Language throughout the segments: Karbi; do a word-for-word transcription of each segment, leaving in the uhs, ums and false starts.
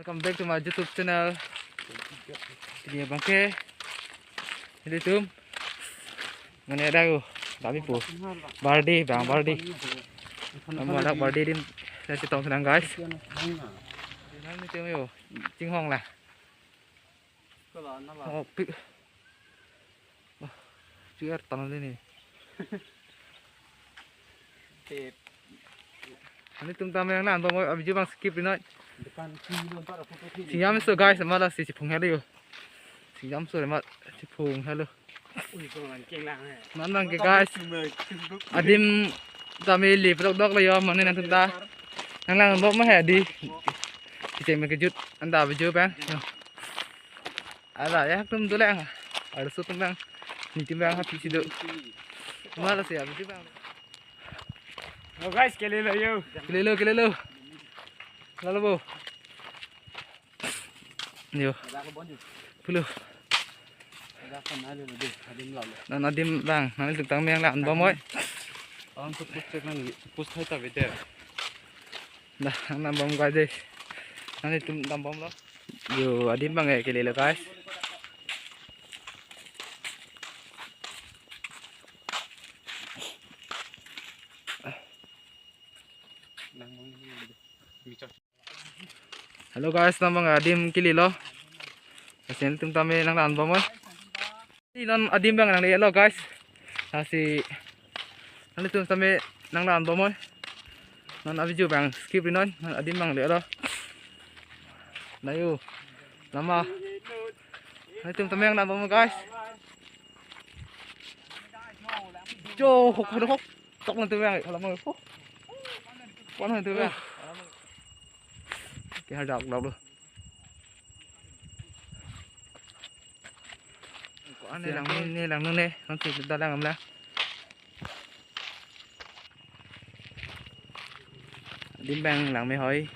Come back to my YouTube channel. Pini abang ke, ilitum mane dak, oh, dami po. Birthday bang, birthday. Amo dak birthday adim, nangchetong sinang, guys. Nangtum yo, chinghong la. Oh, pi. Oh, chair tan le ni. Tep. Nelitum tame nanglang anbom, a-video abang skip ri noi. Depan sini lompat aku tuh sini. Singjam so, guys, amat lasi chiphung helo. Singjam so amat chiphung helo. Ui, ko man keng lang he. Man lang ke, guys. Adim tame le vlog dok lo yo, mane nangtum ta. Nanglang anbom ma he di. Kecheng me kejut anta video pen. Yo. Ala ya, tum dolang. Arloso tum bang. Netum bang happy si do. Amat lasi happy si bang. Oh, guys, kelelo yo. Kelelo, kelelo. Lalo bo. Yo. Pulo. Nang adim bang, nanglitum tame nanglang anbom oi. Orang tuh push check nang, push hai ta bete. Dah, nanglang anbom, guys. Nanglitum dambom lo. Yo, adim bang eh, kelelo, guys. Hello, guys, nang bang adim kelelo. Lasi nelitum tame nanglang anbom oi. Inon adim bang nanglelo, guys. Lasi nelitum tame nanglang anbom oi. Non a-video bang skip ri non, non adim bang lelo. Nayo. Lama. Nelitum tame nanglang anbom, guys. Jo, hok, hok, hok. Tok nangtum bang, lama, hok. Pon nangtum bang. Ke hadak lak lo. Ko ane lang ne, ne lang ne, nangtum ta lang amla. Adim bang lang me hoi.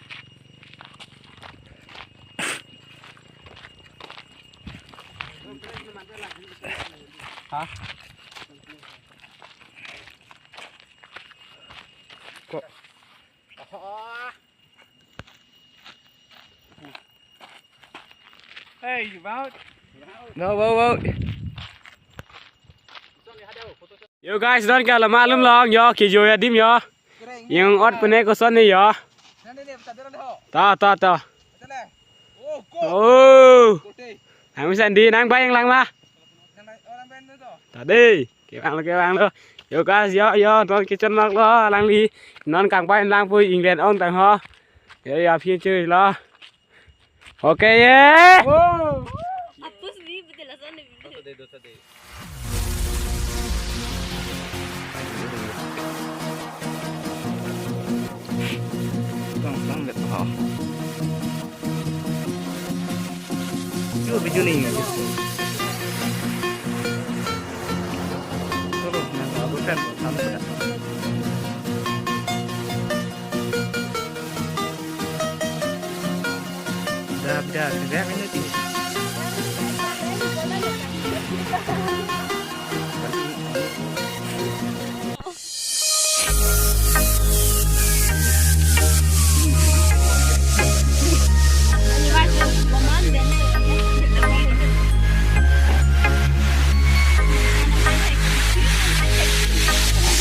Ha? Ko. Hey, you out? No, wow, wow. Yo guys, don ke la malum long yo, kejoi adim yo. Yang ot pene koson ni yo. Ta, ta, ta. Oh. Nang misan di nang bayang lang ma. Tadi. Kevang lo, kevang lo. Yo guys, yo, yo, non kechon mak lo, alangli. Non kangpai lang pu England ong tang ho. Yo, yo, aphi choi lo. Okay, ye. Wow. Apus bi, betul lah sana bi. Bang, bang, lihat, oh. Yo, video ni. Terus, nah, aku kan, sama pada. Dah, dah, dah, ini ti.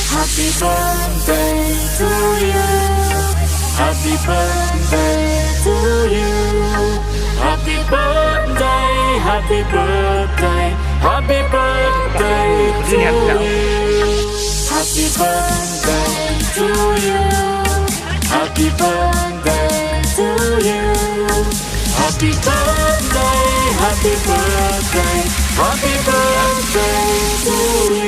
Happy birthday to you. Happy birthday to you. Happy birthday, happy birthday, happy birthday to you. Happy birthday to you. Happy birthday to you. Happy birthday, happy birthday, happy birthday to you.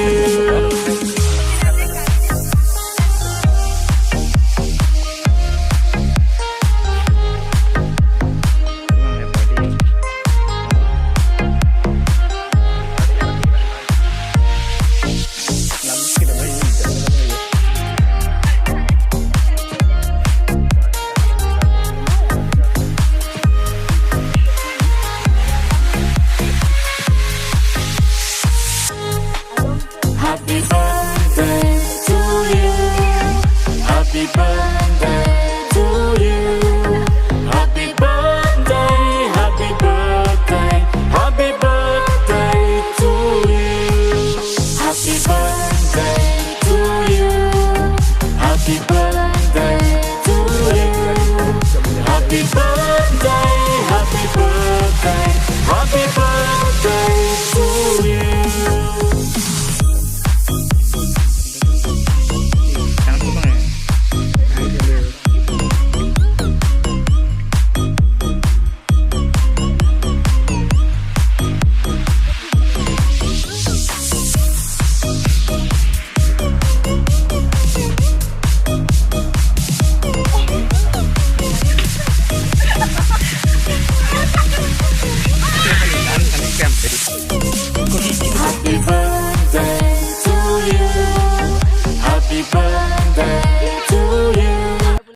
Day, happy birthday, happy birthday to you. Happy birthday to you. Happy birthday.